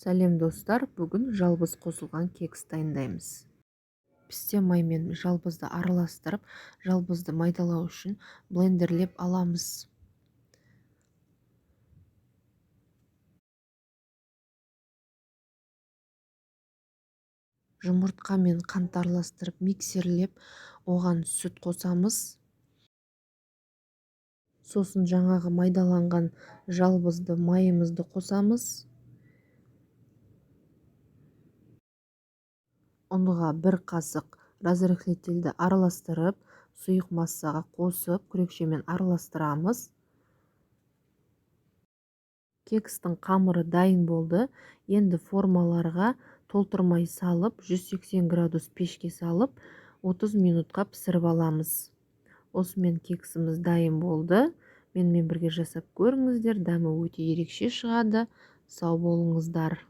Сәлем достар, бүгін жалбыз қосылған кекс дайындаймыз. Пісте май мен жалбызды араластырып, жалбызды майдалау үшін блендерлеп аламыз. Жұмыртқа мен қантты араластырып, миксерлеп, оған сүт қосамыз. Сосын жаңағы майдаланған жалбызды, майымызды қосамыз. Ұнға бір қасық разрыхлительді араластырып, сұйық массаға қосып, күрекшемен араластырамыз. Кекстің қамыры дайын болды. Енді формаларға толтырмай салып, 180 градус пешке салып, 30 минутқа пісіріп аламыз. Осымен кексіміз дайын болды. Менімен бірге жасап көріңіздер, дәмі өте ерекше шығады. Сау болыңыздар.